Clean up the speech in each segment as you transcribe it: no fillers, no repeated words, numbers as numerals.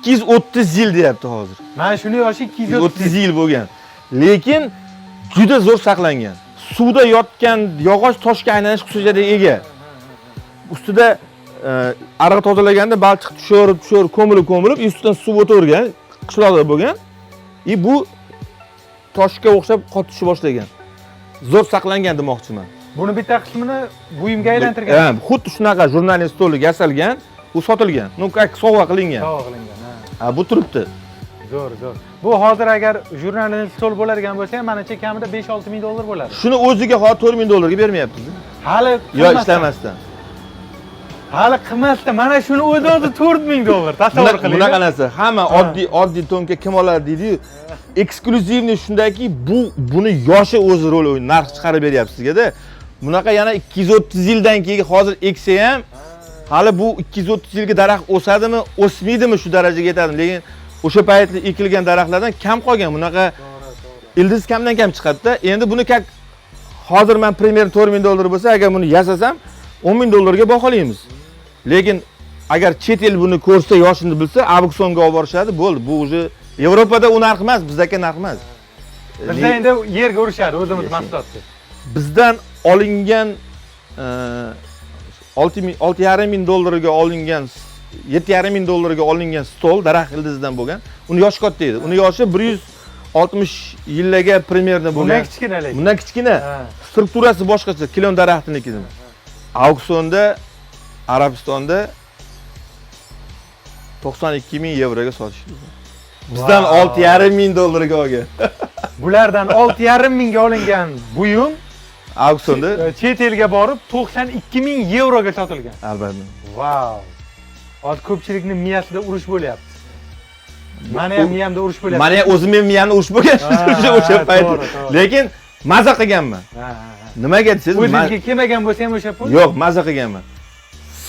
230 yil deyapti hozir. Mana shuni yoshi 230 30 yil bo'lgan. Lekin juda zo'r saqlangan. Suvda yotgan yog'och toshga aylanish xususiyatiga ega. Ustida ariq tozalaganda balchiq tushirib, tushirib, ko'milib, ko'milib, ustidan suv o'tavergan, qishloqda bo'lgan. И bu toshga o'xshab qotishni boshlagan. Zo'r saqlangan demoqchiman. Buni bitta qismini buyumga aylantirgan. Ha, xuddi shunaqa журнальный stolik yasalgan, u sotilgan. Ну, как sovg'a qilingan. Sovg'a qilingan, ha. Ha, bu turibdi. Zo'r, zo'r. Bu hozir agar журнальный stol bo'ladigan bo'lsa ham, manimcha, kamida 5-6 ming dollar bo'ladi. Shuni o'ziga hozir 4 ming dollarga bermayapmiz. Hali Yo qilmasdan. ishlamasdan. Hali qilmasdan mana shuni o'zi 4 ming dollar. Tasavvur qiling. Bunaqa narsa hamma oddiy oddiy to'nka kim oladi deydiyu, эксклюзивный shundaki, bu buni yoshi o'zi rol o'yn narx chiqarib beryapti sizgada. Bunaqa yana 230 yildan keyin hozir eksa ham, hali bu 230 yilga daraxt o'sadimi, o'smaydimi, shu darajaga yetadimi, lekin o'sha paytda ekilgan daraxtlardan kam qolgan bunaqa ildiz kamdan kam chiqadida. Endi buni как hozir man примерно 4 ming dollar bo'lsa, agar buni yasasam, 10 ming dollarga baholaymiz. Lekin agar chet el buni ko'rsa, yoshini bilsa, auksionga olib borishadi, bo'ldi. Bu уже Yevropada u narx emas, bizdagi narx emas. Bizda endi yerga urishadi o'zimiz mahsulotni. Bizdan olingan 6 ming, 6,5 ming dollarga olingan, 7,5 ming dollarga olingan stol daraxt ildizidan bo'lgan. Uni yoshi katta edi. Uni yoshi 160 yillarga примерно Bundan bo'lgan. kichkina lekin. Bundan kichkina. Strukturasi boshqacha, klon daraxtiniki. Auksionda Arabistonda 92 ming yevroga sotishdi. Bizdan 6,5 ming dollarga olgan. Bulardan 6,5 mingga olingan buyum Auksionda chet elga borib 92 ming yevroga sotilgan. Albatta. Vau. Hozir ko'pchilikning miyasida urush bo'lyapti. Mani ham miyamda urush bo'lyapti. Mani ham o'zim ham miyamda urush bo'lgan o'sha payt. To'g'ri, to'g'ri. Lekin maza qilganman. Ha, ha, ha. Nimaga desangiz, O'zingizga kelmagan bo'lsa ham o'sha pul. Yo'q, maza qilganman.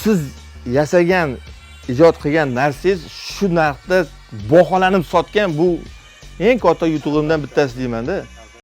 Siz yasagan, ijod qilgan narsangiz shu narxda baholanib sotgan, bu eng katta yutug'imdan bittasi deymanda.